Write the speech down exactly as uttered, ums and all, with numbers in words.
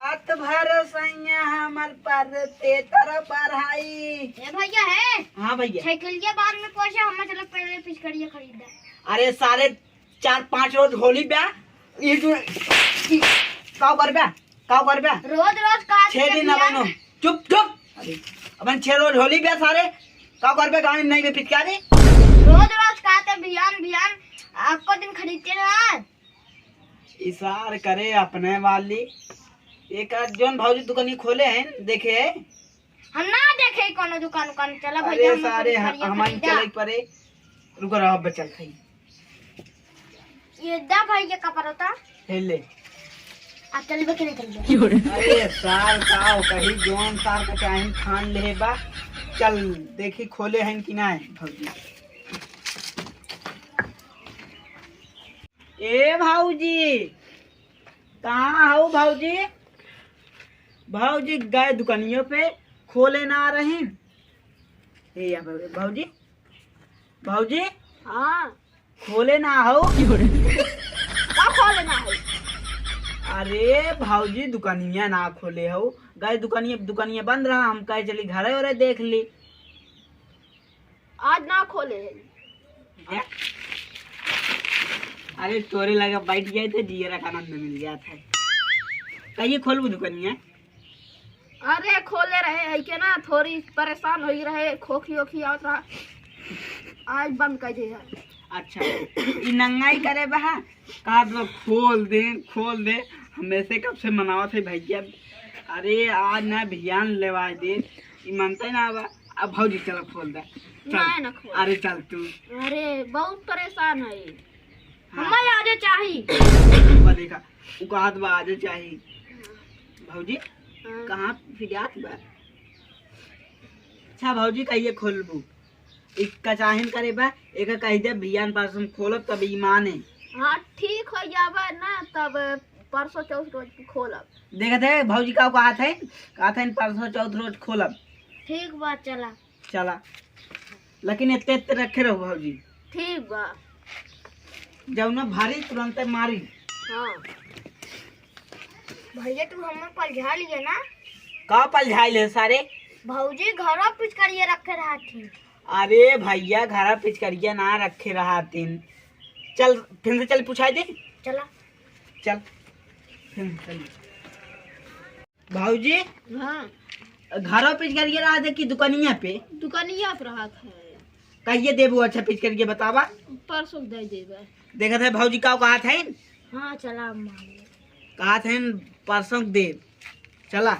रात भर सैया हमर परते तर पढ़ाई। ए भैया है? हाँ भैया। साइकिलिया बाद में पोछे, हम चलो पहले पिचकरिया खरीदा। अरे सारे चार पाँच रोज होली बा, ई तू, ई, का करबा? का करबा? रोज रोज का छह दिन बिहान। अबनो। चुप, चुप। अरे, अपन छह रोज होली बा सारे, का करबा गाड़ी में नहीं बे पिचकारी? रोज रोज का ते बिहान बिहान आपको दिन खरीदते ना। इशार करे अपने वाली। एक आध जौन भौजी दुकानी खोले हैं, देखे हैं? हम ना देखे कोनो दुकान उकान, चला अरे भैया, हम सारे, अपन हम, खरीदा। हमारी चले परे। रुको रहो, बचल खाई। ये दा भाई, ये कपड़ा होता। हे ले। आ चलबे के नहीं चलबे? अरे सार, का हो कही, जौन सार का चाही ठान ले बा। चल, देखी खोले हैं कि ना भौजी। ए भौजी, कहाँ हऊ भौजी? भौजी गए दुकानियों पे, खोले ना रही। ए या भौ-, भौजी, भौजी, हाँ। खोले ना हो? का खोले ना हो? अरे भौजी, दुकानिया ना खोले हो, गए दुकानिया, दुकानिया बंद रहा, हम कहे चली घरे ओरे देख ली। आज ना खोले है। अरे तोरे लगे बैठ जाए तो जियरा का आनंद मिल जात है। कहिए खोलबू दुकानिया? अरे खोले रहे है के ना, थोड़ी परेशान होई रहे, खोखी ओखी आवत रहा, आज बंद कर दे है। अच्छा, ई नंगाई करे बा, का तो खोल दे, खोल दे, हम ऐसे कब से मनावत है भैया। अरे आज ना भियान लेवा दे, ई मानते ना बा। अब भौजी चल खोल दे, चल। ना, ना खोल। अरे चल तू। अरे बहुत परेशान है। हाँ। हमें आजे चाही। बा देखा, उ कहत बा आजे चाही। भौजी, हाँ। कहाँ फिरियात बा? अच्छा भौजी, कहिए खोलबू? एक कचाहिन करे बा, एक कह दे बियान परसों खोलब तब ई माने। हाँ, ठीक हो जाबे ना, तब परसों चौथ रोज खोलब। देखत है भौजी का कहत है, कहत है परसों चौथ रोज खोलब। ठीक बा, चला। चला, लेकिन एते एते रखे रहो भौजी। ठीक बा। जौना भारी तुरंते मारी। हाँ। भैया, तू हमें पलझा लिए ना? का पलझाइल है सारे? भौजी घरा पिचकारिया रखे रहती। अरे भैया, घरा पिचकारिया ना रखे रहतीन। चल, फिर से चल, पूछाई दे। चला। चल, फिर से चल। भौजी, हाँ। घरवा पिचकारिया रहा दे कि दुकानिया पे? दुकानिया पे रहत है। कहिए देबू अच्छा पिचकारिया बतावा? परसों दे देबे। देखत है भौजी का कहत है? हाँ, चला मांगे। कहत है परसों देब। चला।